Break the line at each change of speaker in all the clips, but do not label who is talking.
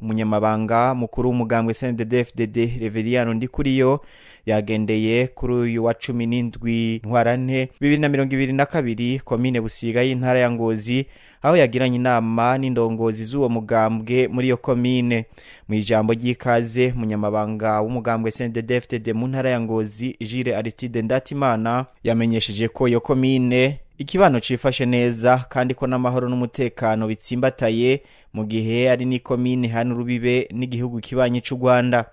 Umunyamabanga mukuru w'umugambwe CNDD-FDD Reveriyano Ndikuriyo yagendeye kuri uyu wa 17 Ntwarante 2022 komine Busiga y'intara ya Ngozi, aho yagiranye inama n'indongozi z'uwo mugambwe muri iyo komine. Mu ijambo ry'ikaze, umunyamabanga w'umugambwe CNDD-FDD mu ntara ya Ngozi, Jules Aristide Ndatimana, yamenyesheje ko iyo komine ikibano cifashe neza kandi ko n'amahoro n'umutekano bitsimbataye, mu gihe ari n'ikomine hano urubibe n'igihugu kibanyi c'u Rwanda.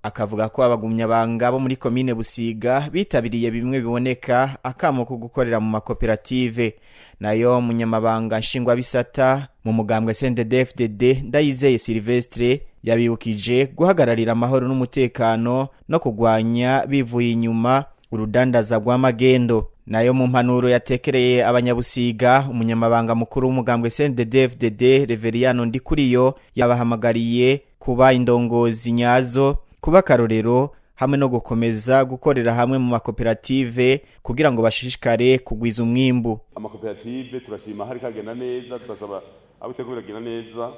Akavuga ko abagumyabanga bo muri komine Busiga bitabiriye bimwe biboneka akamo ko gukorera mu makoperative. Nayo munyamabanga nshingwabisata mu mugambwe CNDD-FDD, Ndayizeye Silvestre, yabibukije guhagararira amahoro n'umutekano no kugwanya bivuye inyuma urudandaza rw'amagendo. Nayo mu mpanuro yatekereye abanyabusiga, umunyamabanga mukuru w'umugambwe CNDD-FDD Reveriyano Ndikuriyo yabahamagariye kuba indongozi nyazo, kuba akarorero hamwe no gukomeza gukorera hamwe mu makoperative kugira ngo bashishikare kugwiza umwimbu.
Amakoperative turashima hari kagenda neza, tugasaba abo itegura biragenda neza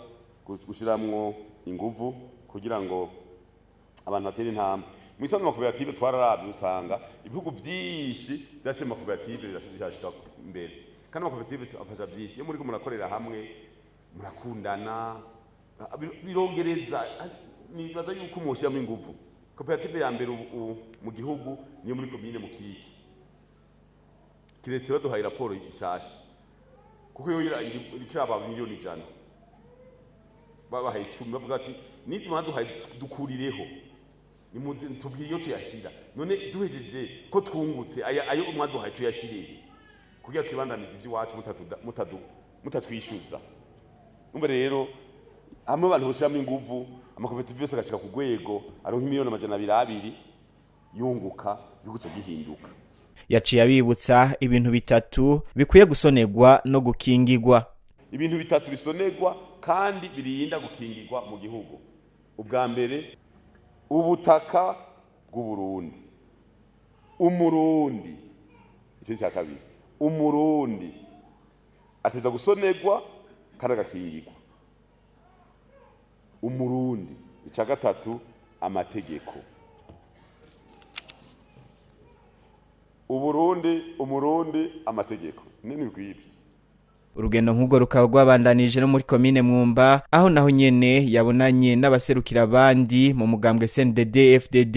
gushiramwo inguvu kugira ngo abantu batere intambwe. Mu isanzwe amakoperative twararavye, usanga ibihugu vyinshi vyashize mu makoperative birashika imbere, kandi amakoperative afasha vyinshi. Iyo muriko murakorera hamwe murakundana, birongereza. Nibaza yuko mwoshiramo inguvu. Koperative ya mbere ubu mu gihugu niyo muri komine Mukike, kiretse baduhaye raporo ishasha, kuko yo iriko iraba 100 miliyoni, babahaye 10, bavuga ati nizi mwaduhaye dukurireho, tubwire iyo tuyashira. None duhejeje ko twungutse, aya ayo mwaduhaye tuyashiriye kugira twibandanize iby'iwacu mutatwishyuza. Umva rero, hamwe abantu boshiramo inguvu, amakoperative yose agashika ku rwego aronka 200 miliyoni yunguka, igihugu co gihinduka.
Yaciye abibutsa ibintu bitatu bikwiye gusonerwa no gukingirwa.
Ibintu bitatu bisonerwa kandi birinda gukingirwa mu gihugu: ubwa mbere, ubutaka bw'Uburundi, umurundi. Igice cya kabiri, umurundi ateza gusonerwa kandi agakingirwa, umurundi. Icya gatatu, amategeko. Uburundi, umurundi, amategeko nini bw'ibyo.
Urugendo nk'urwo rukaba rwabandanije no muri komine Mwumba, aho naho nyene yabonanye n'abaserukira abandi mu mugambwe CNDD FDD.